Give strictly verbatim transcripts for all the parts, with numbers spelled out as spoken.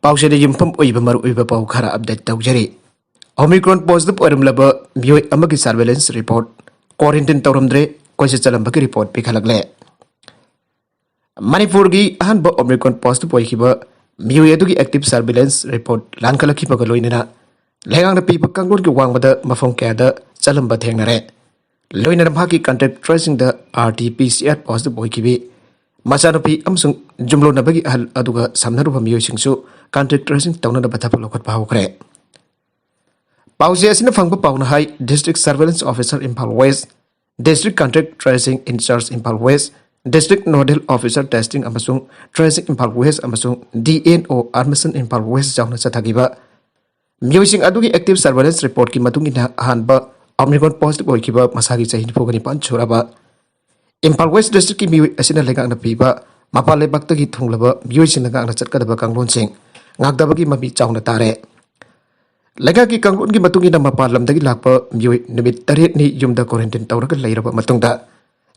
ꯄꯥꯎꯁꯦꯗ ꯌꯨꯝꯐꯝ ꯑꯣꯏꯕ ꯃꯔꯨꯑꯣꯏꯕ ꯄꯥꯎ ꯈꯔ ꯑꯞꯗꯦꯠ ꯇꯧꯖꯔꯤ꯫ ꯑꯣꯃꯤꯀ꯭ꯔꯣꯟ ꯄꯣꯖꯤꯇꯤꯚ ꯑꯣꯏꯔꯝꯂꯕ ꯃꯤꯑꯣꯏ ꯑꯃꯒꯤ ꯁꯔꯚꯦꯂꯦꯟꯁ ꯔꯤꯄꯣꯔꯠ, ꯀ꯭ꯋꯥꯔꯦꯟꯇꯤꯟ ꯇꯧꯔꯝꯗ꯭ꯔꯦ, ꯀꯣꯏꯆꯠ ꯆꯠꯂꯝꯕꯒꯤ ꯔꯤꯄꯣꯔꯠ ꯄꯤꯈꯠꯂꯛꯂꯦ꯫ ꯃꯅꯤꯄꯨꯔꯒꯤ ꯑꯍꯥꯟꯕ ꯑꯣꯃꯤꯀ꯭ꯔꯣꯟ ꯄꯣꯖꯤꯇꯤꯚ ꯑꯣꯏꯈꯤꯕ ꯃꯤꯑꯣꯏ ꯑꯗꯨꯒꯤ ꯑꯦꯛꯇꯤꯚ ꯁꯔꯚꯦꯂꯦꯟꯁ ꯔꯤꯄꯣꯔꯠ ꯂꯥꯟꯈꯠꯂꯛꯈꯤꯕꯒ ꯂꯣꯏꯅꯅ ꯂꯩꯉꯥꯛꯅ ꯄꯤꯕ ꯀꯥꯡꯂꯣꯟꯒꯤ ꯋꯥꯡꯃꯗ ꯃꯐꯝ ꯀꯌꯥꯗ ꯆꯠꯂꯝꯕ ꯊꯦꯡꯅꯔꯦ꯫ ꯂꯣꯏꯅꯅ ꯃꯍꯥꯛꯀꯤ ꯀꯟꯇꯦꯛ ꯇ꯭ꯔꯦꯁꯤꯡꯗ R T P C R positive ꯑꯣꯏꯈꯤꯕꯤ ꯃꯆꯥꯅꯨꯄꯤ ꯑꯃꯁꯨꯡ ꯌꯨꯝꯂꯣꯟꯅꯕꯒꯤ ꯑꯍꯜ ꯑꯗꯨꯒ ꯁꯝꯅꯔꯨꯕ ꯃꯤꯑꯣꯏꯁꯤꯡꯁꯨ ꯀꯟꯇꯦꯛ ꯇ꯭ꯔꯦꯁꯤꯡ ꯇꯧꯅꯅꯕ ꯊꯕꯛ ꯂꯧꯈꯠꯄ ꯍꯧꯈ꯭ꯔꯦ꯫ ꯄꯥꯎꯆꯦ ꯑꯁꯤꯅ ꯐꯪꯕ ꯄꯥꯎꯅ ꯍꯥꯏ, district surveillance officer Imphal west, district contact tracing incharge Imphal west, district nodal officer testing ꯑꯃꯁꯨꯡ ꯇ꯭ꯔꯦꯁꯤꯡ ꯏꯝꯐꯥꯜ ꯋꯦꯁ ꯑꯃꯁꯨꯡ D N O ꯑꯥꯔꯃꯤꯁꯟ Imphal west ꯌꯥꯎꯅ ꯆꯠꯊꯈꯤꯕ ꯃꯤꯑꯣꯏꯁꯤꯡ ꯑꯗꯨꯒꯤ ꯑꯦꯛꯇꯤꯚ ꯁꯔꯚꯦꯂꯦꯟꯁ ꯔꯤꯄꯣꯔꯠꯀꯤ ꯃꯇꯨꯡ ꯏꯟꯅ ꯑꯍꯥꯟꯕ ꯑꯣꯃꯤꯀ꯭ꯔꯣꯟ ꯄꯣꯖꯤꯇꯤꯚ ꯑꯣꯏꯈꯤꯕ ꯃꯁꯥꯒꯤ ꯆꯍꯤ ꯅꯤꯐꯨꯒ ꯅꯤꯄꯥꯟ ꯁꯨꯔꯕ ꯏꯝꯐꯥꯜ ꯋꯦꯁ ꯗꯤꯁꯇ꯭ꯔꯤꯛꯀꯤ ꯃꯤꯑꯣꯏ ꯑꯁꯤꯅ ꯂꯩꯉꯥꯛꯅ ꯄꯤꯕ ꯃꯄꯥꯟ ꯂꯩꯕꯥꯛꯇꯒꯤ ꯊꯨꯡꯂꯕ ꯃꯤꯑꯣꯏꯁꯤꯡꯅ ꯉꯥꯛꯅ ꯆꯠꯀꯗꯕ ꯀꯥꯡꯂꯣꯟꯁꯤꯡ ꯉꯥꯛꯇꯕꯒꯤ ꯃꯃꯤ ꯆꯥꯎꯅ ꯇꯥꯔꯦ꯫ ꯂꯩꯉꯥꯛꯀꯤ ꯀꯥꯡꯂꯣꯟꯒꯤ ꯃꯇꯨꯡ ꯏꯟꯅ ꯃꯄꯥꯟ ꯂꯝꯗꯒꯤ ꯂꯥꯛꯄ ꯃꯤꯑꯣꯏ ꯅꯨꯃꯤꯠ ꯇꯔꯦꯠꯅꯤ ꯌꯨꯝꯗ ꯀ꯭ꯋꯥꯔꯦꯟꯇꯤꯟ ꯇꯧꯔꯒ ꯂꯩꯔꯕ ꯃꯇꯨꯡꯗ,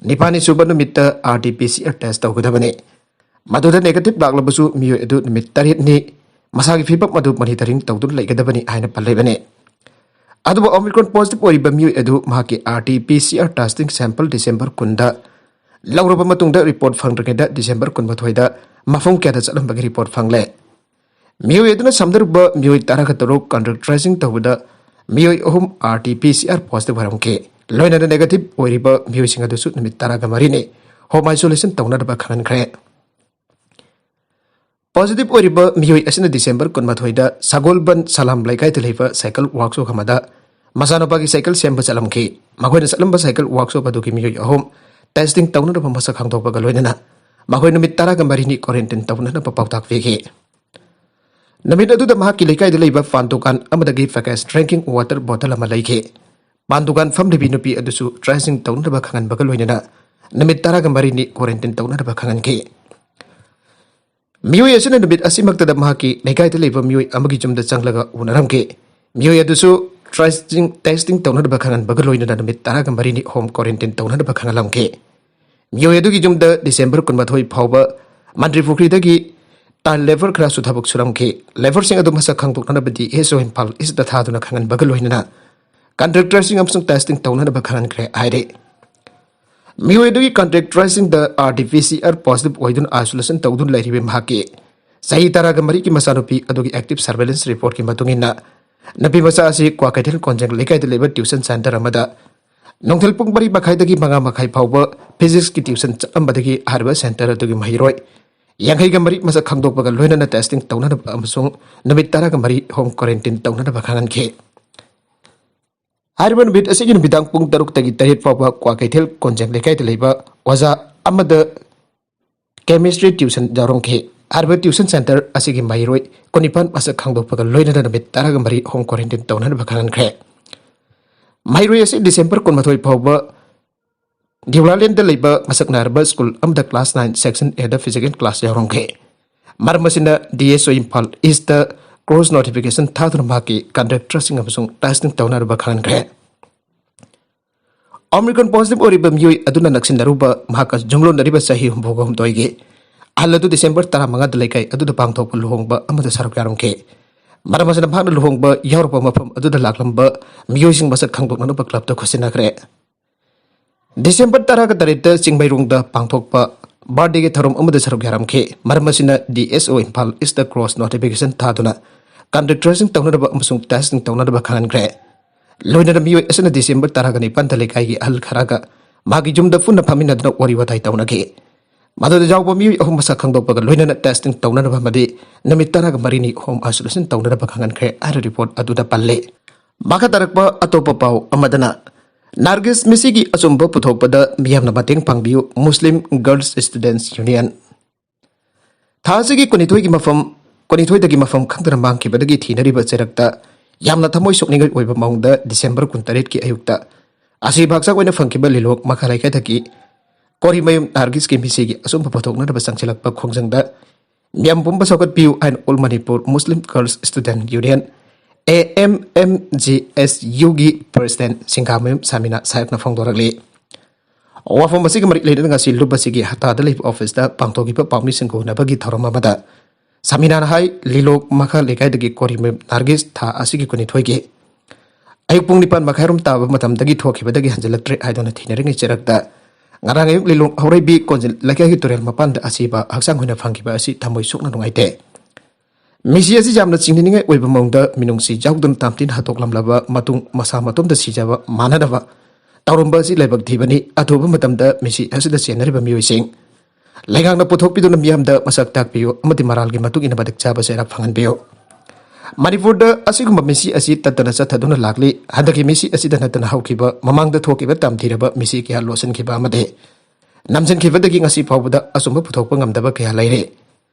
ꯅꯤꯄꯥꯜꯅꯤ ꯁꯨꯕ ꯅꯨꯃꯤꯠꯇ R T P C R test ꯇꯧꯒꯗꯕꯅꯤ꯫ ꯃꯗꯨꯗ ꯅꯦꯒꯦꯇꯤꯚ ꯂꯥꯛꯂꯕꯁꯨ ꯃꯤꯑꯣꯏ ꯑꯗꯨ ꯅꯨꯃꯤꯠ ꯇꯔꯦꯠꯅꯤ ꯃꯁꯥꯒꯤ ꯐꯤꯕꯝ ꯑꯗꯨ ꯃꯣꯅꯤꯇꯔꯤꯡ ꯇꯧꯗꯨꯅ ꯂꯩꯒꯗꯕꯅꯤ ꯍꯥꯏꯅ ꯄꯜꯂꯤꯕꯅꯤ꯫ ꯑꯗꯨꯕꯨ ꯑꯣꯃꯤꯀ꯭ꯔꯣꯟ ꯄꯣꯖꯤꯇꯤꯚ ꯑꯣꯏꯔꯤꯕ ꯃꯤꯑꯣꯏ ꯑꯗꯨ ꯃꯍꯥꯛꯀꯤ R T P C R testing sample December ꯀꯨꯟꯗ ꯂꯧꯔꯕ ꯃꯇꯨꯡꯗ ꯔꯤꯄꯣꯔꯠ ꯐꯪꯗ꯭ꯔꯤꯉꯩꯗ ꯗꯤꯁꯦꯝꯕꯔ ꯀꯨꯟꯃꯥꯊꯣꯏꯗ ꯃꯐꯝ ꯀꯌꯥꯗ ꯆꯠꯂꯝꯕꯒꯤ ꯔꯤꯄꯣꯔꯠ ꯐꯪꯂꯦ꯫ ꯃꯤꯑꯣꯏ ꯑꯗꯨꯅ ꯁꯝꯅꯔꯨꯕ ꯃꯤꯑꯣꯏ ꯇꯔꯥꯒ ꯇꯔꯨꯛ ꯀꯟꯇꯦꯛ ꯇ꯭ꯔꯦꯁꯤꯡ ꯇꯧꯕꯗ ꯃꯤꯑꯣꯏ ꯑꯍꯨꯝ R T P C R positive ꯑꯣꯏꯔꯝꯈꯤ꯫ ꯂꯣꯏꯅꯅ ꯅꯦꯒꯦꯇꯤꯚ ꯑꯣꯏꯔꯤꯕ ꯃꯤꯑꯣꯏꯁꯤꯡ ꯑꯗꯨꯁꯨ ꯅꯨꯃꯤꯠ ꯇꯔꯥꯒ ꯃꯔꯤꯅꯤ ꯍꯣꯝ ꯑꯥꯏꯁꯣꯂꯦꯁꯟ ꯇꯧꯅꯅꯕ ꯈꯪꯍꯟꯈ꯭ꯔꯦ꯫ ꯄꯣꯖꯤꯇꯤꯚ ꯑꯣꯏꯔꯤꯕ ꯃꯤꯑꯣꯏ ꯑꯁꯤꯅ ꯗꯤꯁꯦꯝꯕꯔ ꯀꯨꯟꯃꯥꯊꯣꯏꯗ ꯁꯒꯣꯜꯕꯟ ꯁꯂꯥꯝ ꯂꯩꯀꯥꯏꯗ ꯂꯩꯕ ꯁꯥꯏꯀꯜ ꯋꯥꯛꯁꯣꯞ ꯑꯃꯗ ꯃꯆꯥꯅꯨꯄꯥꯒꯤ ꯁꯥꯏꯀꯜ ꯁꯦꯝꯕ ꯆꯠꯂꯝꯈꯤ꯫ ꯃꯈꯣꯏꯅ ꯆꯠꯂꯝꯕ ꯁꯥꯏꯀꯜ ꯋꯥꯛꯁꯣꯞ ꯑꯗꯨꯒꯤ ꯃꯤꯑꯣꯏ ꯑꯍꯨꯝ ꯇꯦꯁꯇꯤꯡ ꯇꯧꯅꯅꯕ ꯃꯁꯛ ꯈꯪꯗꯣꯛꯄꯒ ꯂꯣꯏꯅꯅ ꯃꯈꯣꯏ ꯅꯨꯃꯤꯠ ꯇꯔꯥꯒ ꯃꯔꯤꯅꯤ ꯀ꯭ꯋꯥꯔꯦꯟꯇꯤꯟ ꯇꯧꯅꯅꯕ ꯄꯥꯎꯇꯥꯛ ꯄꯤꯈꯤ꯫ ꯅꯨꯃꯤꯠ ꯑꯗꯨꯗ ꯃꯍꯥꯛꯀꯤ ꯂꯩꯀꯥꯏꯗ ꯂꯩꯕ ꯄꯥꯟ ꯗꯨꯀꯥꯟ ꯑꯃꯗꯒꯤ ꯄꯦꯀꯦꯖ ꯗ꯭ꯔꯤꯡꯀꯤꯡ ꯋꯥꯇꯔ ꯕꯣꯇꯜ ꯑꯃ ꯂꯩꯈꯤ꯫ ꯄꯥꯟ ꯗꯨꯀꯥꯟ ꯐꯝꯂꯤꯕꯤ ꯅꯨꯄꯤ ꯑꯗꯨꯁꯨ ꯇ꯭ꯔꯦꯁꯤꯡ ꯇꯧꯅꯅꯕ ꯈꯪꯍꯟꯕꯒ ꯂꯣꯏꯅꯅ ꯅꯨꯃꯤꯠ ꯇꯔꯥꯒ ꯃꯔꯤꯅꯤ ꯀ꯭ꯋꯥꯔꯦꯟꯇꯤꯟ ꯇꯧꯅꯅꯕ ꯈꯪꯍꯟꯈꯤ꯫ ꯃꯤꯑꯣꯏ ꯑꯁꯤꯅ ꯅꯨꯃꯤꯠ ꯑꯁꯤꯃꯛꯇꯗ ꯃꯍꯥꯛꯀꯤ ꯂꯩꯀꯥꯏꯗ ꯂꯩꯕ ꯃꯤꯑꯣꯏ ꯑꯃꯒꯤ ꯌꯨꯝꯗ ꯆꯪꯂꯒ ꯎꯅꯔꯝꯈꯤ꯫ ꯃꯤꯑꯣꯏ ꯑꯗꯨꯁꯨ ꯇ꯭ꯔꯦꯁꯤꯡ, ꯇꯦꯁꯇꯤꯡ ꯇꯧꯅꯅꯕ ꯈꯪꯍꯟꯕꯒ ꯂꯣꯏꯅꯅ ꯅꯨꯃꯤꯠ ꯇꯔꯥꯒ ꯃꯔꯤꯅꯤ ꯍꯣꯝ ꯀ꯭ꯋꯥꯔꯦꯟꯇꯤꯟ ꯇꯧꯅꯅꯕ ꯈꯪꯍꯜꯂꯝꯈꯤ꯫ ꯃꯤꯑꯣꯏ ꯑꯗꯨꯒꯤ ꯌꯨꯝꯗ ꯗꯤꯁꯦꯝꯕꯔ ꯀꯨꯟꯃꯥꯊꯣꯏ ꯐꯥꯎꯕ ꯃꯟꯇ꯭ꯔꯤ ꯄꯨꯈ꯭ꯔꯤꯗꯒꯤ ꯇꯥꯏꯜ ꯂꯦꯕꯔ ꯈꯔꯁꯨ ꯊꯕꯛ ꯁꯨꯔꯝꯈꯤ꯫ ꯂꯦꯕꯔꯁꯤꯡ ꯑꯗꯨ ꯃꯁꯛ ꯈꯪꯗꯣꯛꯅꯅꯕ ꯗꯤ ꯑꯦꯁ ꯑꯣ ꯏꯝꯐꯥꯜ ꯏꯁꯇ ꯊꯥꯗꯨꯅ ꯈꯪꯍꯟꯕꯒ ꯂꯣꯏꯅꯅ ꯀꯟꯇ꯭ꯔꯦꯛꯇꯔꯁꯤꯡ ꯑꯃꯁꯨꯡ ꯇꯦꯁꯇꯤꯡ ꯇꯧꯅꯅꯕ ꯈꯪꯍꯟꯈ꯭ꯔꯦ ꯍꯥꯏꯔꯤ꯫ ꯃꯤꯑꯣꯏ ꯑꯗꯨꯒꯤ ꯀꯟꯇ꯭ꯔꯦꯛꯇꯔꯁꯤꯡꯗ R T P C R positive ꯑꯣꯏꯗꯨꯅ ꯑꯥꯏꯁꯣꯂꯦꯁꯟ ꯇꯧꯗꯨꯅ ꯂꯩꯔꯤꯕ ꯃꯍꯥꯛꯀꯤ ꯆꯍꯤ ꯇꯔꯥꯒ ꯃꯔꯤꯒꯤ ꯃꯆꯥꯅꯨꯄꯤ ꯑꯗꯨꯒꯤ ꯑꯦꯛꯇꯤꯚ ꯁꯔꯚꯦꯂꯦꯟꯁ ꯔꯤꯄꯣꯔꯠꯀꯤ ꯃꯇꯨꯡ ꯏꯟꯅ, ꯅꯨꯄꯤ ꯃꯆꯥ ꯑꯁꯤ ꯀ꯭ꯋꯥꯀꯩꯊꯦꯜ ꯀꯣꯟꯖꯦꯡ ꯂꯩꯀꯥꯏꯗ ꯂꯩꯕ ꯇ꯭ꯌꯨꯁꯟ ꯁꯦꯟꯇꯔ ꯑꯃꯗ ꯅꯨꯡꯊꯤꯜ ꯄꯨꯡ ꯃꯔꯤ ꯃꯈꯥꯏꯗꯒꯤ ꯃꯉꯥ ꯃꯈꯥꯏ ꯐꯥꯎꯕ ꯐꯤꯖꯤꯛꯁꯀꯤ ꯇ꯭ꯌꯨꯁꯟ ꯆꯠꯂꯝꯕꯗꯒꯤ ꯍꯥꯏꯔꯤꯕ ꯁꯦꯟꯇꯔ ꯑꯗꯨꯒꯤ ꯃꯍꯩꯔꯣꯏ ꯌꯥꯡꯈꯩꯒ ꯃꯔꯤ ꯃꯁꯛ ꯈꯪꯗꯣꯛꯄꯒ ꯂꯣꯏꯅꯅ ꯇꯦꯁꯇꯤꯡ ꯇꯧꯅꯅꯕ ꯑꯃꯁꯨꯡ ꯅꯨꯃꯤꯠ ꯇꯔꯥꯒ ꯃꯔꯤ ꯍꯣꯝ ꯀ꯭ꯋꯥꯔꯦꯟꯇꯤꯟ ꯇꯧꯅꯅꯕ ꯈꯪꯍꯟꯈꯤ꯫ ꯍꯥꯏꯔꯤꯕ ꯅꯨꯃꯤꯠ ꯑꯁꯤꯒꯤ ꯅꯨꯃꯤꯗꯥꯡ ꯄꯨꯡ ꯇꯔꯨꯛꯇꯒꯤ ꯇꯔꯦꯠ ꯐꯥꯎꯕ ꯀ꯭ꯋꯥꯀꯩꯊꯦꯜ ꯀꯣꯟꯖꯦꯡ ꯂꯩꯀꯥꯏꯗ ꯂꯩꯕ ꯑꯣꯖꯥ ꯑꯃꯗ ꯀꯦꯃꯤꯁꯇ꯭ꯔꯤ ꯇ꯭ꯌꯨꯁꯟ ꯌꯥꯎꯔꯝꯈꯤ꯫ ꯍꯥꯏꯔꯤꯕ ꯇ꯭ꯌꯨꯁꯟ ꯁꯦꯟꯇꯔ ꯑꯁꯤꯒꯤ ꯃꯍꯩꯔꯣꯏ ꯀꯨꯟꯅꯤꯄꯥꯟ ꯃꯁꯛ ꯈꯪꯗꯣꯛꯄꯒ ꯂꯣꯏꯅꯅ ꯅꯨꯃꯤꯠ ꯇꯔꯥꯒ ꯃꯔꯤ ꯍꯣꯝ ꯀ꯭ꯋꯥꯔꯦꯟꯇꯤꯟ ꯇꯧꯅꯅꯕ ꯈꯪꯍꯟꯈ꯭ꯔꯦ꯫ ꯃꯍꯩꯔꯣꯏ ꯑꯁꯤ ꯗꯤꯁꯦꯝꯕꯔ ꯀꯨꯟꯃꯥꯊꯣꯏ ꯐꯥꯎꯕ ꯗ꯭ꯌꯨꯂꯥꯂꯦꯟꯗ ꯂꯩꯕ ꯃꯁꯛ ꯅꯥꯏꯔꯕ ꯁ꯭ꯀꯨꯜ ꯑꯃꯗ ꯀ꯭ꯂꯥꯁ ꯅꯥꯏꯟ ꯁꯦꯛꯁꯟ ꯑꯦꯗ ꯐꯤꯖꯤꯀꯦꯜ ꯀ꯭ꯂꯥꯁ ꯌꯥꯎꯔꯝꯈꯤ꯫ ꯃꯔꯝ ꯑꯁꯤꯅ ꯗꯤ ꯑꯦꯁ ꯑꯣ ꯏꯝꯐꯥꯜ ꯏꯁꯇ ꯀ꯭ꯔꯣꯁ ꯅꯣꯇꯤꯐꯤꯀꯦꯁꯟ ꯊꯥꯗꯨꯅ ꯃꯍꯥꯛꯀꯤ ꯀꯟꯇ꯭ꯔꯦꯛꯇꯔꯁꯤꯡ ꯑꯃꯁꯨꯡ ꯇꯦꯁꯇꯤꯡ ꯇꯧꯅꯅꯕ ꯈꯪꯍꯟꯈ꯭ꯔꯦ꯫ ꯑꯣꯃꯤꯀ꯭ꯔꯣꯟ ꯄꯣꯖꯤꯇꯤꯚ ꯑꯣꯏꯔꯤꯕ ꯃꯤꯑꯣꯏ ꯑꯗꯨꯅ ꯅꯛꯁꯤꯟꯅꯔꯨꯕ ꯃꯍꯥꯛꯀ ꯌꯨꯝꯂꯣꯟꯅꯔꯤꯕ ꯆꯍꯤ ꯍꯨꯝꯐꯨꯒ ꯍꯨꯝꯗꯣꯏꯒꯤ ꯑꯍꯜ ꯑꯗꯨ ꯗꯤꯁꯦꯝꯕꯔ ꯇꯔꯥꯃꯉꯥꯗ ꯂꯩꯀꯥꯏ ꯑꯗꯨꯗ ꯄꯥꯡꯊꯣꯛꯄ ꯂꯨꯍꯣꯡꯕ ꯑꯃꯗ ꯁꯔꯨꯛ ꯌꯥꯔꯝꯈꯤ꯫ ꯃꯔꯝ ꯑꯁꯤꯅ ꯃꯍꯥꯛꯅ ꯂꯨꯍꯣꯡꯕ ꯌꯥꯎꯔꯨꯕ ꯃꯐꯝ ꯑꯗꯨꯗ ꯂꯥꯛꯂꯝꯕ ꯃꯤꯑꯣꯏꯁꯤꯡ ꯃꯁꯛ ꯈꯪꯗꯣꯛꯅꯅꯕ ꯀ꯭ꯂꯕꯇ ꯈꯨꯠꯁꯤꯟꯅꯈ꯭ꯔꯦ꯫ ꯗꯤꯁꯦꯝꯕꯔ ꯇꯔꯥꯒ ꯇꯔꯦꯠꯇ ꯆꯤꯡꯃꯩꯔꯣꯡꯗ ꯄꯥꯡꯊꯣꯛꯄ ꯕꯥꯔꯗꯦꯒꯤ ꯊꯧꯔꯝ ꯑꯃꯗ ꯁꯔꯨꯛ ꯌꯥꯔꯝꯈꯤ꯫ ꯃꯔꯝ ꯑꯁꯤꯅ ꯗꯤ ꯑꯦꯁ ꯑꯣ ꯏꯝꯐꯥꯜ ꯏꯁꯇ ꯀ꯭ꯔꯣꯁ ꯅꯣꯇꯤꯐꯤꯀꯦꯁꯟ ꯊꯥꯗꯨꯅ ꯀꯟꯇ꯭ꯔꯦꯛꯇꯔꯁꯤꯡ ꯇꯧꯅꯅꯕ ꯑꯃꯁꯨꯡ ꯇꯦꯁꯇꯤꯡ ꯇꯧꯅꯅꯕ ꯈꯪꯍꯟꯈ꯭ꯔꯦ꯫ ꯂꯣꯏꯅꯅ ꯃꯤꯑꯣꯏ ꯑꯁꯤꯅ ꯗꯤꯁꯦꯝꯕꯔ ꯇꯔꯥꯒ ꯅꯤꯄꯥꯟꯗ ꯂꯩꯀꯥꯏꯒꯤ ꯑꯍꯜ ꯈꯔꯒ ꯃꯥꯒꯤ ꯌꯨꯝꯗ ꯄꯨꯟꯅ ꯐꯝꯃꯤꯟꯅꯗꯨꯅ ꯋꯥꯔꯤ ꯋꯥꯇꯥꯏ ꯇꯧꯅꯈꯤ꯫ ꯃꯗꯨꯗ ꯌꯥꯎꯕ ꯃꯤꯑꯣꯏ ꯑꯍꯨꯝ ꯃꯁꯛ ꯈꯪꯗꯣꯛꯄꯒ ꯂꯣꯏꯅꯅ ꯇꯦꯁꯇꯤꯡ ꯇꯧꯅꯅꯕ ꯑꯃꯗꯤ ꯅꯨꯃꯤꯠ ꯇꯔꯥꯒ ꯃꯔꯤꯅꯤ ꯍꯣꯝ ꯑꯥꯏꯁꯣꯂꯦꯁꯟ ꯇꯧꯅꯅꯕ ꯈꯪꯍꯟꯈ꯭ꯔꯦ ꯍꯥꯏꯅ ꯔꯤꯄꯣꯔꯠ ꯑꯗꯨꯗ ꯄꯜꯂꯤ꯫ ꯃꯈꯥ ꯇꯥꯔꯛꯄ ꯑꯇꯣꯞꯄ ꯄꯥꯎ ꯑꯃꯗꯅ, ꯅꯥꯔꯒꯤꯁ ꯃꯤꯁꯤꯒꯤ ꯑꯆꯨꯝꯕ ꯄꯨꯊꯣꯛꯄꯗ ꯃꯤꯌꯥꯝꯅ ꯃꯇꯦꯡ ꯄꯥꯡꯕꯤꯌꯨ, ꯃꯨꯁꯂꯤꯝ ꯒꯔꯜꯁ ꯁ꯭ꯇꯨꯗꯦꯟꯠꯁ ꯌꯨꯅꯤꯌꯟ꯫ ꯊꯥ ꯑꯁꯤꯒꯤ ꯀꯨꯟꯅꯤꯊꯣꯏꯒꯤ ꯃꯐꯝ, ꯀꯨꯟꯅꯤꯊꯣꯏꯗꯒꯤ ꯃꯐꯝ ꯈꯪꯗꯅ ꯃꯥꯡꯈꯤꯕꯗꯒꯤ ꯊꯤꯅꯔꯤꯕ ꯆꯩꯔꯛꯇ ꯌꯥꯝꯅ ꯊꯃꯣꯏ ꯁꯣꯛꯅꯤꯡꯉꯥꯏ ꯑꯣꯏꯕ ꯃꯑꯣꯡꯗ ꯗꯤꯁꯦꯝꯕꯔ ꯀꯨꯟꯇꯔꯦꯠꯀꯤ ꯑꯌꯨꯛꯇ ꯑꯁꯤꯕ ꯍꯛꯆꯥꯡ ꯑꯣꯏꯅ ꯐꯪꯈꯤꯕ ꯂꯤꯂꯣꯡ ꯃꯈꯥ ꯂꯩꯀꯥꯏꯗꯒꯤ ꯀꯣꯔꯤꯃꯌꯨꯝ ꯅꯥꯔꯒꯤꯁꯀꯤ ꯃꯤꯁꯤꯒꯤ ꯑꯆꯨꯝꯕ ꯄꯨꯊꯣꯛꯅꯅꯕ ꯆꯪꯁꯤꯜꯂꯛꯄ ꯈꯣꯡꯖꯪꯗ ꯃꯤꯌꯥꯝ ꯄꯨꯝꯕ ꯁꯧꯒꯠꯄꯤꯌꯨ ꯍꯥꯏꯅ All Manipur Muslim Girls Student Union, A M M G S U, ꯒꯤ ꯄ꯭ꯔꯦꯁꯤꯗꯦꯟꯠ ꯁꯤꯡꯒꯥꯃꯌꯨꯝ ꯁꯥꯃꯤꯅꯥ ꯁꯥꯍꯦꯕꯅ ꯐꯣꯡꯗꯣꯔꯛꯂꯤ꯫ ꯋꯥꯐꯝ ꯑꯁꯤꯒ ꯃꯔꯤ ꯂꯩꯅꯅ ꯉꯁꯤ ꯂꯨꯞ ꯑꯁꯤꯒꯤ ꯍꯠꯇꯥꯗ ꯂꯩꯕ ꯑꯣꯐꯤꯁꯇ ꯄꯥꯡꯊꯣꯛꯈꯤꯕ ꯄꯥꯎꯃꯤꯁꯤꯡꯒ ꯎꯅꯕꯒꯤ ꯊꯧꯔꯝ ꯑꯃꯗ ꯁꯃꯤꯅꯥꯅ ꯍꯥꯏ, ꯂꯤꯂꯣꯡ ꯃꯈꯥ ꯂꯩꯀꯥꯏꯗꯒꯤ ꯀꯣꯔꯤꯃꯌꯨꯝ ꯅꯥꯔꯒꯤꯁ ꯊꯥ ꯑꯁꯤꯒꯤ ꯀꯨꯟꯅꯤꯊꯣꯏꯒꯤ ꯑꯌꯨꯛ ꯄꯨꯡ ꯅꯤꯄꯥꯟ ꯃꯈꯥꯏꯔꯣꯝ ꯇꯥꯕ ꯃꯇꯝꯗꯒꯤ ꯊꯣꯛꯈꯤꯕꯗꯒꯤ ꯍꯟꯖꯤꯜꯂꯛꯇ꯭ꯔꯦ ꯍꯥꯏꯗꯨꯅ ꯊꯤꯅꯔꯤꯉꯩ ꯆꯩꯔꯛꯇ ꯉꯔꯥꯡ ꯑꯌꯨꯛ ꯂꯤꯂꯣꯡ ꯍꯧꯔꯩꯕꯤ ꯀꯣꯟꯖꯤꯜ ꯂꯩꯀꯥꯏꯒꯤ ꯇꯨꯔꯦꯜ ꯃꯄꯥꯟꯗ ꯑꯁꯤꯕ ꯍꯛꯆꯥꯡ ꯑꯣꯏꯅ ꯐꯪꯈꯤꯕ ꯑꯁꯤ ꯊꯃꯣꯏ ꯁꯣꯛꯅ ꯅꯨꯡꯉꯥꯏꯇꯦ꯫ ꯃꯤꯁꯤ ꯑꯁꯤ ꯌꯥꯝꯅ ꯆꯤꯡꯅꯅꯤꯡꯉꯥꯏ ꯑꯣꯏꯕ ꯃꯑꯣꯡꯗ ꯃꯤꯅꯨꯡꯁꯤ ꯌꯥꯎꯗꯅ ꯇꯥꯝꯊꯤꯅ ꯍꯥꯠꯇꯣꯛꯂꯝꯂꯕ ꯃꯇꯨꯡ ꯃꯁꯥ ꯃꯇꯣꯝꯇ ꯁꯤꯖꯕ ꯃꯥꯟꯅꯗꯕ ꯇꯧꯔꯝꯕ ꯑꯁꯤ ꯂꯥꯏꯕꯛ ꯊꯤꯕꯅꯤ꯫ ꯑꯊꯨꯕ ꯃꯇꯝꯗ ꯃꯤꯁꯤ ꯑꯁꯤꯗ ꯆꯦꯟꯅꯔꯤꯕ ꯃꯤꯑꯣꯏꯁꯤꯡ ꯂꯩꯉꯥꯛꯅ ꯄꯨꯊꯣꯛꯄꯤꯗꯨꯅ ꯃꯤꯌꯥꯝꯗ ꯃꯁꯛ ꯇꯥꯛꯄꯤꯌꯨ ꯑꯃꯗꯤ ꯃꯔꯥꯜꯒꯤ ꯃꯇꯨꯡ ꯏꯟꯅ ꯃꯇꯤꯛ ꯆꯥꯕ ꯆꯩꯔꯥꯛ ꯐꯪꯍꯟꯕꯤꯌꯨ꯫ ꯃꯅꯤꯄꯨꯔꯗ ꯑꯁꯤꯒꯨꯝꯕ ꯃꯤꯁꯤ ꯑꯁꯤ ꯇꯠꯇꯅ ꯆꯠꯊꯗꯨꯅ ꯂꯥꯛꯂꯤ꯫ ꯍꯟꯗꯛꯀꯤ ꯃꯤꯁꯤ ꯑꯁꯤꯗ ꯅꯠꯇꯅ ꯍꯧꯈꯤꯕ ꯃꯃꯥꯡꯗ ꯊꯣꯛꯈꯤꯕ ꯇꯝꯊꯤꯔꯕ ꯃꯤꯁꯤ ꯀꯌꯥ ꯂꯣꯠꯁꯤꯟꯈꯤꯕ ꯑꯃꯗꯤ ꯅꯝꯁꯤꯟꯈꯤꯕꯗꯒꯤ ꯉꯁꯤ ꯐꯥꯎꯕꯗ ꯑꯆꯨꯝꯕ ꯄꯨꯊꯣꯛꯄ ꯉꯝꯗꯕ ꯀꯌꯥ ꯂꯩꯔꯦ꯫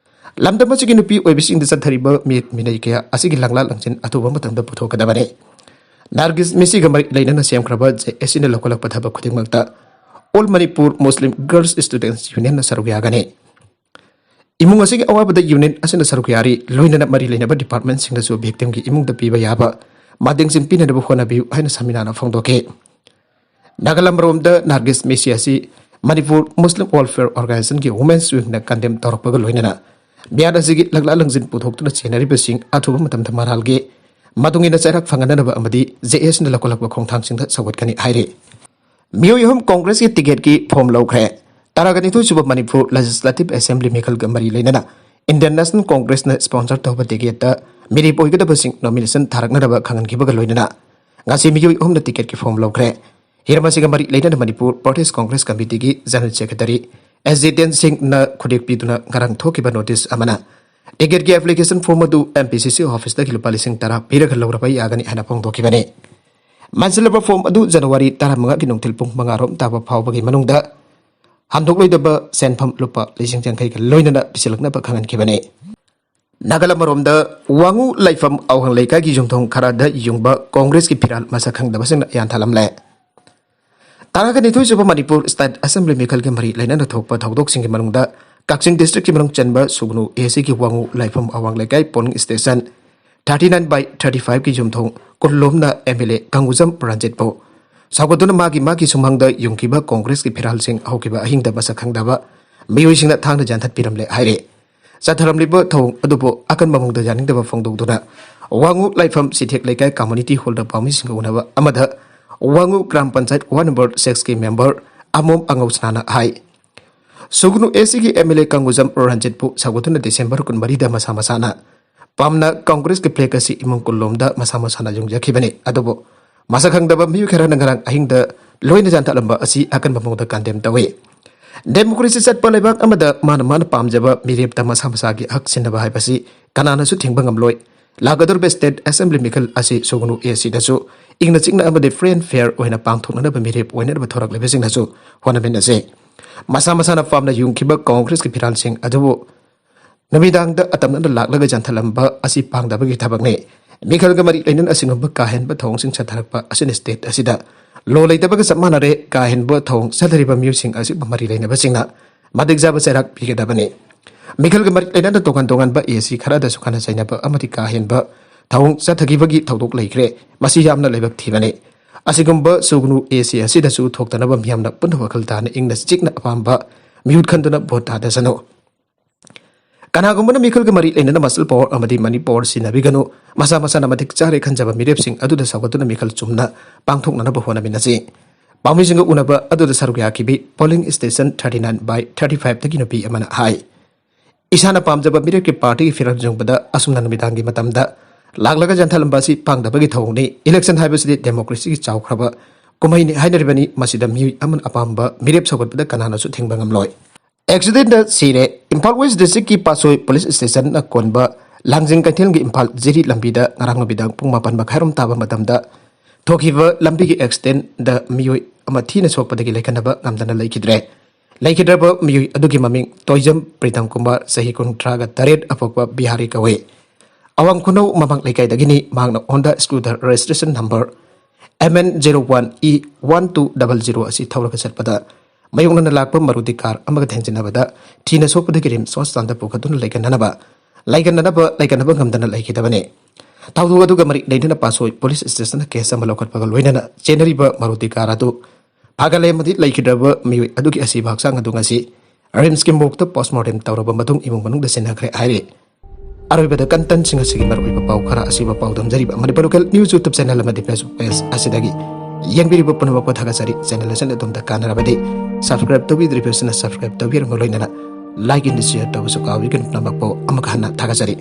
ꯂꯝꯗꯝ ꯑꯁꯤꯒꯤ ꯅꯨꯄꯤ ꯑꯣꯏꯕꯁꯤꯡꯗ ꯆꯠꯊꯔꯤꯕ ꯃꯤꯠ ꯃꯤꯅꯩ ꯀꯌꯥ ꯑꯁꯤꯒꯤ ꯂꯥꯡꯂꯥ ꯂꯪꯁꯤꯟ ꯑꯊꯨꯕ ꯃꯇꯝꯗ ꯄꯨꯊꯣꯛꯀꯗꯕꯅꯤ꯫ ꯅꯥꯔꯒꯤꯁ ꯃꯤꯁꯤꯒ ꯃꯔꯤ ꯂꯩꯅꯅ ꯁꯦꯝꯈ꯭ꯔꯕ ꯖꯦ ꯑꯦꯁ ꯁꯤꯅ ꯂꯧꯈꯠꯂꯛꯄ ꯊꯕꯛ ꯈꯨꯗꯤꯡꯃꯛꯇ All Manipur Muslim Girls Students Unionꯅ ꯁꯔꯨꯛ ꯌꯥꯒꯅꯤ꯫ ꯏꯃꯨꯡ ꯑꯁꯤꯒꯤ ꯑꯋꯥꯕꯗ ꯌꯨꯅꯤꯌꯟ ꯑꯁꯤꯅ ꯁꯔꯨꯛ ꯌꯥꯔꯤ, ꯂꯣꯏꯅꯅ ꯃꯔꯤ ꯂꯩꯅꯕ ꯗꯤꯄꯥꯔꯠꯃꯦꯟꯁꯤꯡꯗꯁꯨ ꯚꯤꯛꯇꯤꯝꯒꯤ ꯏꯃꯨꯡꯗ ꯄꯤꯕ ꯌꯥꯕ ꯃꯇꯦꯡꯁꯤꯡ ꯄꯤꯅꯅꯕ ꯍꯣꯠꯅꯕꯤꯌꯨ ꯍꯥꯏꯅ ꯁꯃꯤꯅꯥꯅ ꯐꯣꯡꯗꯣꯛꯈꯤ꯫ ꯅꯥꯒꯥꯂꯝ ꯔꯣꯝꯗ ꯅꯥꯔꯒꯤꯁ ꯃꯤꯁꯤ ꯑꯁꯤ ꯃꯅꯤꯄꯨꯔ ꯃꯨꯁꯂꯤꯝ ꯋꯦꯜꯐꯤꯌꯔ ꯑꯣꯔꯒꯅꯥꯏꯖꯦꯁꯟꯒꯤ ꯋꯨꯃꯦꯟꯁ ꯋꯤꯡꯅ ꯀꯟꯗꯦꯝ ꯇꯧꯔꯛꯄꯒ ꯂꯣꯏꯅꯅ ꯃꯤꯌꯥꯝ ꯑꯁꯤꯒꯤ ꯂꯛꯂꯥ ꯂꯪꯁꯤꯟ ꯄꯨꯊꯣꯛꯇꯨꯅ ꯆꯦꯟꯅꯔꯤꯕꯁꯤꯡ ꯑꯊꯨꯕ ꯃꯇꯝꯗ ꯃꯔꯥꯜꯒꯤ ꯃꯇꯨꯡ ꯏꯟꯅ ꯆꯩꯔꯥꯛ ꯐꯪꯍꯟꯅꯅꯕ ꯑꯃꯗꯤ ꯖꯦ ꯑꯦꯁꯅ ꯂꯧꯈꯠꯂꯛꯄ ꯈꯣꯡꯊꯥꯡꯁꯤꯡꯗ ꯁꯧꯒꯠꯀꯅꯤ ꯍꯥꯏꯔꯤ꯫ ꯃꯤꯑꯣꯏ ꯑꯍꯨꯝ ꯀꯣꯡꯒ꯭ꯔꯦꯁꯀꯤ ꯇꯤꯀꯦꯠꯀꯤ ꯐꯣꯝ ꯂꯧꯈ꯭ꯔꯦ꯫ ꯇꯔꯥꯒ ꯅꯤꯊꯣꯏ ꯁꯨꯕ ꯃꯅꯤꯄꯨꯔ ꯂꯦꯖꯤꯁꯂꯦꯇꯤꯚ ꯑꯦꯁꯦꯝꯕ꯭ꯂꯤ ꯃꯤꯈꯜꯒ ꯃꯔꯤ ꯂꯩꯅꯅ ꯏꯟꯗꯤꯌꯟ ꯅꯦꯁꯅꯦꯜ ꯀꯣꯡꯒ꯭ꯔꯦꯁꯅ ꯁ꯭ꯄꯣꯟꯁꯔ ꯇꯧꯕ ꯇꯤꯀꯦꯠꯇ ꯃꯤꯔꯦꯞ ꯑꯣꯏꯒꯗꯕꯁꯤꯡ ꯅꯣꯃꯤꯅꯦꯁꯟ ꯊꯥꯔꯛꯅꯅꯕ ꯈꯪꯍꯟꯈꯤꯕꯒ ꯂꯣꯏꯅꯅ ꯉꯁꯤ ꯃꯤꯑꯣꯏ ꯑꯍꯨꯝꯅ ꯇꯤꯀꯦꯠꯀꯤ ꯐꯣꯝ ꯂꯧꯈ꯭ꯔꯦ꯫ ꯍꯤꯔꯝ ꯑꯁꯤꯒ ꯃꯔꯤ ꯂꯩꯅꯅ ꯃꯅꯤꯄꯨꯔ ꯄ꯭ꯔꯗꯦꯁ ꯀꯣꯡꯒ꯭ꯔꯦꯁ ꯀꯃꯤꯇꯤꯒꯤ ꯖꯦꯅꯔꯦꯜ ꯁꯦꯀ꯭ꯔꯦꯇꯔꯤ ꯑꯦꯁ ꯖꯤꯇꯦꯟ ꯁꯤꯡꯅ ꯈꯨꯗꯦꯛꯄꯤꯗꯨꯅ ꯉꯔꯥꯡ ꯊꯣꯛꯈꯤꯕ ꯅꯣꯇꯤꯁ ꯑꯃꯅ ꯇꯤꯀꯦꯠꯀꯤ ꯑꯦꯄ꯭ꯂꯤꯀꯦꯁꯟ ꯐꯣꯔꯝ ꯑꯗꯨ ꯑꯦꯝ ꯄꯤ ꯁꯤ ꯁꯤ ꯑꯣꯐꯤꯁꯇꯒꯤ ꯂꯨꯄꯥ ꯂꯤꯁꯤꯡ ꯇꯔꯥ ꯄꯤꯔꯒ ꯂꯧꯔꯕ ꯌꯥꯒꯅꯤ ꯍꯥꯏꯅ ꯐꯣꯡꯗꯣꯛꯈꯤꯕꯅꯤ꯫ ꯃꯦꯟꯁꯤꯜꯂꯕ ꯐꯣꯔꯝ ꯑꯗꯨ ꯖꯅꯋꯥꯔꯤ ꯇꯔꯥꯃꯉꯥꯒꯤ ꯅꯨꯡꯊꯤꯜ ꯄꯨꯡ ꯃꯉꯥ ꯔꯣꯝ ꯇꯥꯕ ꯐꯥꯎꯕꯒꯤ ꯃꯅꯨꯡꯗ ꯍꯟꯗꯣꯛꯂꯣꯏꯗꯕ ꯁꯦꯟꯐꯝ ꯂꯨꯄꯥ ꯂꯤꯁꯤꯡ ꯌꯥꯡꯈꯩꯒ ꯂꯣꯏꯅꯅ ꯄꯤꯁꯤꯜꯂꯛꯅꯕ ꯈꯪꯍꯟꯈꯤꯕꯅꯤ꯫ ꯅꯥꯒꯥꯂꯝ ꯑꯃꯔꯣꯝꯗ ꯋꯥꯉꯨ ꯂꯩꯐꯝ ꯑꯋꯥꯡ ꯂꯩꯀꯥꯏꯒꯤ ꯌꯨꯝꯊꯣꯡ ꯈꯔꯗ ꯌꯨꯡꯕ ꯀꯣꯡꯒ꯭ꯔꯦꯁꯀꯤ ꯐꯤꯔꯥꯜ ꯃꯁꯛ ꯈꯪꯗꯕꯁꯤꯡꯅ ꯌꯥꯟꯊꯠꯂꯝꯂꯦ꯫ ꯇꯔꯥꯒ ꯅꯤꯊꯣꯏ ꯁꯨꯕ ꯃꯅꯤꯄꯨꯔ ꯁ꯭ꯇꯦꯠ ꯑꯦꯁꯦꯝꯕ꯭ꯂꯤ ꯃꯤꯈꯜꯒ ꯃꯔꯤ ꯂꯩꯅꯅ ꯊꯣꯛꯄ ꯊꯧꯗꯣꯛꯁꯤꯡꯒꯤ ꯃꯅꯨꯡꯗ ꯀꯛꯆꯤꯡ ꯗꯤꯁꯇ꯭ꯔꯤꯛꯀꯤ ꯃꯅꯨꯡ ꯆꯟꯕ ꯁꯨꯒꯅꯨ ꯑꯦ ꯁꯤꯒꯤ ꯋꯥꯉꯨ ꯂꯩꯐꯝ ꯑꯋꯥꯡ ꯂꯩꯀꯥꯏ ꯄꯣꯂꯤꯡ ꯁ꯭ꯇꯦꯁꯟ ꯊꯥꯔꯇꯤ ꯅꯥꯏꯟ ꯕꯥꯏ ꯊꯥꯔꯇꯤ ꯐꯥꯏꯚꯀꯤ ꯌꯨꯝꯊꯣꯡ ꯀꯨꯟꯂꯣꯝꯅ ꯑꯦꯝ ꯑꯦꯜ ꯑꯦ ꯀꯪꯒꯨꯖꯝ ꯄ꯭ꯔꯥꯟꯖꯤꯠꯄꯨ ꯁꯧꯒꯠꯇꯨꯅ ꯃꯥꯒꯤ ꯃꯥꯒꯤ ꯁꯨꯃꯥꯡꯗ ꯌꯨꯡꯈꯤꯕ ꯀꯣꯡꯒ꯭ꯔꯦꯁꯀꯤ ꯐꯤꯔꯥꯜꯁꯤꯡ ꯍꯧꯈꯤꯕ ꯑꯍꯤꯡꯗ ꯃꯁꯛ ꯈꯪꯗꯕ ꯃꯤꯑꯣꯏꯁꯤꯡꯅ ꯊꯥꯡꯅ ꯌꯥꯟꯊꯠꯄꯤꯔꯝꯂꯦ ꯍꯥꯏꯔꯤ꯫ ꯆꯠꯊꯔꯝꯂꯤꯕ ꯊꯧꯑꯣꯡ ꯑꯗꯨꯕꯨ ꯑꯀꯟꯕ ꯃꯑꯣꯡꯗ ꯌꯥꯅꯤꯡꯗꯕ ꯐꯣꯡꯗꯣꯛꯇꯨꯅ ꯋꯥꯉꯨ ꯂꯥꯏꯐꯝ ꯁꯤꯊꯦꯛ ꯂꯩꯀꯥꯏ ꯀꯝꯃꯨꯅꯤꯇꯤ ꯍꯣꯜꯗ ꯄꯥꯎꯃꯤꯁꯤꯡꯒ ꯎꯅꯕ ꯑꯃꯗ ꯋꯥꯉꯨ ꯒ꯭ꯔꯥꯝ ꯄꯟꯆꯥꯌꯠ ꯋꯥꯔꯗ ꯅꯝꯕꯔ ꯁꯤꯛꯁꯀꯤ ꯃꯦꯝꯕꯔ ꯑꯃꯣꯝ ꯑꯉꯧꯁꯅꯥꯅ ꯍꯥꯏ꯫ ꯁꯨꯒꯅꯨ ꯑꯦ ꯁꯤꯒꯤ ꯑꯦꯝ ꯑꯦꯜ ꯑꯦ ꯀꯪꯒꯨꯖꯝ ꯔꯟꯖꯤꯠꯄꯨ ꯁꯧꯒꯠꯇꯨꯅ ꯗꯤꯁꯦꯝꯕꯔ ꯀꯨꯟꯃꯔꯤꯗ ꯃꯁꯥ ꯃꯁꯥꯅ ꯄꯥꯝꯅ ꯀꯪꯒ꯭ꯔꯦꯁꯀꯤ ꯐ꯭ꯂꯦꯒ ꯑꯁꯤ ꯏꯃꯨꯡ ꯀꯨꯟꯂꯣꯝꯗ ꯃꯁꯥ ꯃꯁꯥꯅ ꯌꯨꯡꯖꯈꯤꯕꯅꯤ꯫ ꯑꯗꯨꯕꯨ ꯃꯁꯛ ꯈꯪꯗꯕ ꯃꯤꯑꯣꯏ ꯈꯔꯅ ꯉꯔꯥꯡ ꯑꯍꯤꯡꯗ ꯂꯣꯏꯅ ꯌꯥꯟꯊꯠꯂꯝꯕ ꯑꯁꯤ ꯑꯀꯟꯕ ꯃꯑꯣꯡꯗ ꯀꯟꯗꯦꯝ ꯇꯧꯏ꯫ ꯗꯦꯃꯣꯀ꯭ꯔꯦꯁꯤ ꯆꯠꯄ ꯂꯩꯕꯥꯛ ꯑꯃꯗ ꯃꯥꯅ ꯃꯥꯅ ꯄꯥꯝꯖꯕ ꯃꯤꯔꯦꯞꯇ ꯃꯁꯥ ꯃꯁꯥꯒꯤ ꯍꯛ ꯁꯤꯟꯅꯕ ꯍꯥꯏꯕꯁꯤ ꯀꯅꯥꯅꯁꯨ ꯊꯤꯡꯕ ꯉꯝꯂꯣꯏ꯫ ꯂꯥꯛꯀꯗꯧꯔꯤꯕ ꯁ꯭ꯇꯦꯠ ꯑꯦꯁꯦꯝꯕ꯭ꯂꯤ ꯃꯤꯈꯜ ꯑꯁꯤ ꯁꯨꯒꯅꯨ ꯑꯦ ꯁꯤꯗꯁꯨ ꯏꯪꯅ ꯆꯤꯛꯅ ꯑꯃꯗꯤ ꯐ꯭ꯔꯤ ꯑꯦꯟ ꯐꯤꯌꯔ ꯑꯣꯏꯅ ꯄꯥꯡꯊꯣꯛꯅꯅꯕ ꯃꯤꯔꯦꯞ ꯑꯣꯏꯅꯅꯕ ꯊꯣꯔꯛꯂꯤꯕꯁꯤꯡꯅꯁꯨ ꯍꯣꯠꯅꯃꯤꯟꯅꯁꯤ꯫ ꯃꯁꯥ ꯃꯁꯥꯅ ꯄꯥꯝꯅ ꯌꯨꯡꯈꯤꯕ ꯀꯪꯒ꯭ꯔꯦꯁꯀꯤ ꯐꯤꯔꯥꯜꯁꯤꯡ ꯑꯗꯨꯕꯨ ꯅꯨꯃꯤꯗꯥꯡꯗ ꯑꯇꯝꯅꯅ ꯂꯥꯛꯂꯒ ꯌꯥꯟꯊꯠꯂꯝꯕ ꯑꯁꯤ ꯄꯥꯡꯗꯕꯒꯤ ꯊꯕꯛꯅꯤ꯫ ꯃꯤꯈꯜꯒ ꯃꯔꯤ ꯂꯩꯅꯅ ꯑꯁꯤꯒꯨꯝꯕ ꯀꯥ ꯍꯦꯟꯕ ꯊꯧꯑꯣꯡꯁꯤꯡ ꯆꯠꯊꯔꯛꯄ ꯑꯁꯤꯅ ꯁ꯭ꯇꯦꯠ ꯑꯁꯤꯗ ꯂꯣ ꯂꯩꯇꯕꯒ ꯆꯞ ꯃꯥꯟꯅꯔꯦ꯫ ꯀꯥ ꯍꯦꯟꯕ ꯊꯧꯑꯣꯡ ꯆꯠꯊꯔꯤꯕ ꯃꯤꯑꯣꯏꯁꯤꯡ ꯑꯁꯤꯒꯨꯝꯕ ꯃꯔꯤ ꯂꯩꯅꯕꯁꯤꯡꯅ ꯃꯇꯤꯛ ꯆꯥꯕ ꯆꯩꯔꯥꯛ ꯄꯤꯒꯗꯕꯅꯤ꯫ ꯃꯤꯈꯜꯒ ꯃꯔꯤ ꯂꯩꯅꯅ ꯇꯣꯉꯥꯟ ꯇꯣꯉꯥꯟꯕ ꯑꯦ ꯁꯤ ꯈꯔꯗꯁꯨ ꯈꯠꯅ ꯆꯩꯅꯕ ꯑꯃꯗꯤ ꯀꯥ ꯍꯦꯟꯕ ꯊꯧꯑꯣꯡ ꯆꯠꯊꯈꯤꯕꯒꯤ ꯊꯧꯗꯣꯛ ꯂꯩꯈ꯭ꯔꯦ꯫ ꯃꯁꯤ ꯌꯥꯝꯅ ꯂꯥꯏꯕꯛ ꯊꯤꯕꯅꯤ꯫ ꯑꯁꯤꯒꯨꯝꯕ ꯁꯨꯒꯅꯨ ꯑꯦ ꯁꯤ ꯑꯁꯤꯗꯁꯨ ꯊꯣꯛꯇꯅꯕ ꯃꯤꯌꯥꯝꯅ ꯄꯨꯟꯅ ꯋꯥꯈꯜ ꯇꯥꯅ ꯏꯪꯅ ꯆꯤꯛꯅ ꯑꯄꯥꯝꯕ ꯃꯤꯍꯨꯠ ꯈꯟꯗꯨꯅ ꯚꯣꯠ ꯊꯥꯗꯁꯅꯨ꯫ ꯀꯅꯥꯒꯨꯝꯕꯅ ꯃꯤꯈꯜꯒ ꯃꯔꯤ ꯂꯩꯅꯅ ꯃꯁꯜ ꯄꯥꯋꯔ ꯑꯃꯗꯤ ꯃꯅꯤ ꯄꯥꯋꯔ ꯁꯤꯖꯤꯟꯅꯕꯤꯒꯅꯨ꯫ ꯃꯁꯥ ꯃꯁꯥꯅ ꯃꯇꯤꯛ ꯆꯥꯔꯦ ꯈꯟꯖꯕ ꯃꯤꯔꯦꯞꯁꯤꯡ ꯑꯗꯨꯗ ꯁꯧꯒꯠꯇꯨꯅ ꯃꯤꯈꯜ ꯆꯨꯝꯅ ꯄꯥꯡꯊꯣꯛꯅꯅꯕ ꯍꯣꯠꯅꯃꯤꯟꯅꯁꯤ꯫ ꯄꯥꯎꯃꯤꯁꯤꯡꯒ ꯎꯅꯕ ꯑꯗꯨꯗ ꯁꯔꯨꯛ ꯌꯥꯈꯤꯕꯤ polling station thirty nine by thirty five ꯇꯒꯤ ꯅꯨꯄꯤ ꯑꯃꯅ ꯍꯥꯏ꯫ ꯏꯁꯥꯅ ꯄꯥꯝꯖꯕ ꯃꯤꯔꯦꯞꯀꯤ ꯄꯥꯔꯇꯤꯒꯤ ꯐꯤꯔꯥꯜ ꯌꯨꯡꯕꯗ ꯑꯁꯨꯝꯅ ꯅꯨꯃꯤꯗꯥꯡꯒꯤ ꯃꯇꯝꯗ ꯂꯥꯛꯂꯒ ꯌꯥꯟꯊꯠꯂꯝꯕ ꯑꯁꯤ ꯄꯥꯡꯗꯕꯒꯤ ꯊꯧꯑꯣꯡꯅꯤ꯫ ꯏꯂꯦꯛꯁꯟ ꯍꯥꯏꯕꯁꯤꯗꯤ ꯗꯦꯃꯣꯀ꯭ꯔꯦꯁꯤꯒꯤ ꯆꯥꯎꯈ꯭ꯔꯕ ꯀꯨꯝꯍꯩꯅꯤ ꯍꯥꯏꯅꯔꯤꯕꯅꯤ꯫ ꯃꯁꯤꯗ ꯃꯤꯑꯣꯏ ꯑꯃꯅ ꯑꯄꯥꯝꯕ ꯃꯤꯔꯦꯞ ꯁꯧꯒꯠꯄꯗ ꯀꯅꯥꯅꯁꯨ ꯊꯤꯡꯕ ꯉꯝꯂꯣꯏ꯫ ꯑꯦꯛꯁꯤꯗꯦꯟꯗ ꯁꯤꯔꯦ꯫ ꯏꯝꯐꯥꯜ ꯋꯦꯁ ꯗꯤꯁꯇ꯭ꯔꯤꯛꯀꯤ ꯄꯥꯠꯁꯣꯏ ꯄꯨꯂꯤꯁ ꯁ꯭ꯇꯦꯁꯟꯅ ꯀꯣꯟꯕ ꯂꯥꯡꯖꯤꯡ ꯀꯩꯊꯦꯜꯒꯤ ꯏꯝꯐꯥꯜ ꯖꯤꯔꯤ ꯂꯝꯕꯤꯗ ꯉꯔꯥꯡ ꯅꯨꯃꯤꯗꯥꯡ ꯄꯨꯡ ꯃꯥꯄꯟ ꯃꯈꯥꯏꯔꯣꯝ ꯇꯥꯕ ꯃꯇꯝꯗ ꯊꯣꯛꯈꯤꯕ ꯂꯝꯕꯤꯒꯤ ꯑꯦꯛꯁꯤꯗꯦꯟꯗ ꯃꯤꯑꯣꯏ ꯑꯃ ꯊꯤꯅ ꯁꯣꯛꯄꯗꯒꯤ ꯂꯩꯈꯠꯅꯕ ꯉꯝꯗꯅ ꯂꯩꯈꯤꯗ꯭ꯔꯦ꯫ ꯂꯩꯈꯤꯗ꯭ꯔꯕ ꯃꯤꯑꯣꯏ ꯑꯗꯨꯒꯤ ꯃꯃꯤꯡ ꯇꯣꯏꯖꯝ ꯄ꯭ꯔꯤꯇꯝ ꯀꯨꯃꯥꯔ, ꯆꯍꯤ ꯀꯨꯟꯊ꯭ꯔꯥꯒ ꯇꯔꯦꯠ, ꯑꯄꯣꯛꯄ ꯕꯤꯍꯥꯔꯤ ꯀꯧꯏ꯫ ꯑꯋꯥꯡ ꯈꯨꯅꯧ ꯃꯃꯥꯡ ꯂꯩꯀꯥꯏꯗꯒꯤꯅꯤ꯫ ꯃꯍꯥꯛꯅ Honda scooter registration number M N zero one E one two double zero ꯑꯁꯤ ꯊꯧꯔꯒ ꯆꯠꯄꯗ ꯃꯥꯌꯣꯛꯅꯅ ꯂꯥꯛꯄ ꯃꯔꯨꯇꯤ ꯀꯥꯔ ꯑꯃꯒ ꯊꯦꯡꯖꯤꯟꯅꯕꯗ ꯊꯤꯅ ꯁꯣꯛꯄꯗꯒꯤ ꯔꯤꯝꯁ ꯍꯣꯁꯄꯤꯇꯥꯜꯗ ꯄꯨꯈꯠꯇꯨꯅ ꯂꯩꯈꯠꯅꯅꯕ, ꯂꯩꯈꯠꯅꯅꯕ, ꯂꯩꯈꯠꯅꯕ ꯉꯝꯗꯅ ꯂꯩꯈꯤꯗꯕꯅꯤ꯫ ꯊꯧꯗꯣꯛ ꯑꯗꯨꯒ ꯃꯔꯤ ꯂꯩꯅꯅ ꯄꯥꯠꯁꯣꯏ ꯄꯨꯂꯤꯁ ꯁ꯭ꯇꯦꯁꯟꯗ ꯀꯦꯁ ꯑꯃ ꯂꯧꯈꯠꯄꯒ ꯂꯣꯏꯅꯅ ꯆꯦꯟꯅꯔꯤꯕ ꯃꯔꯨꯇꯤ ꯀꯥꯔ ꯑꯗꯨ ꯐꯥꯒꯠꯂꯦ ꯑꯃꯗꯤ ꯂꯩꯈꯤꯗ꯭ꯔꯕ ꯃꯤꯑꯣꯏ ꯑꯗꯨꯒꯤ ꯑꯁꯤꯕ ꯍꯛꯆꯥꯡ ꯑꯗꯨ ꯉꯁꯤ ꯔꯤꯝꯁꯀꯤ ꯃꯣꯔꯒꯇ ꯄꯣꯁꯃꯣꯔꯇꯦꯝ ꯇꯧꯔꯕ ꯃꯇꯨꯡ ꯏꯃꯨꯡ ꯃꯅꯨꯡꯗ ꯁꯤꯟꯅꯈ꯭ꯔꯦ ꯍꯥꯏꯔꯤ꯫ ꯑꯔꯣꯏꯕꯗ ꯀꯟꯇꯦꯟꯁꯤꯡ ꯑꯁꯤꯒꯤ ꯃꯔꯨꯑꯣꯏꯕ ꯄꯥꯎ ꯈꯔ ꯑꯁꯤꯕ ꯄꯥꯎꯗꯝꯖꯔꯤꯕ Manipur local news YouTube channel ꯑꯃꯗꯤ ꯐꯦꯁꯕꯨꯛ ꯄꯦꯖ ꯑꯁꯤꯗꯒꯤ ꯌꯦꯡꯕꯤꯔꯤꯕ ꯄꯨꯝꯅꯃꯛꯄꯨ ꯊꯥꯒꯠꯆꯔꯤ꯫ ꯆꯦꯅꯦꯜ ꯑꯁꯤꯅ ꯑꯗꯣꯝꯗ ꯀꯥꯟꯅꯔꯕꯗꯤ ꯁꯕꯁꯀ꯭ꯔꯥꯏꯕ ꯇꯧꯕꯤꯗ꯭ꯔꯤꯕꯁꯤꯅ ꯁꯕꯁꯀ꯭ꯔꯥꯏꯕ ꯇꯧꯕꯤꯔꯝꯕ ꯂꯣꯏꯅꯅ ꯂꯥꯏꯛ ꯑꯦꯟ ꯁꯤꯌꯔ ꯇꯧꯕꯁꯨ ꯀꯥꯎꯕꯤꯒꯅꯨ꯫ ꯄꯨꯝꯅꯃꯛꯄꯨ ꯑꯃꯨꯛ ꯍꯟꯅ ꯊꯥꯒꯠꯆꯔꯤ꯫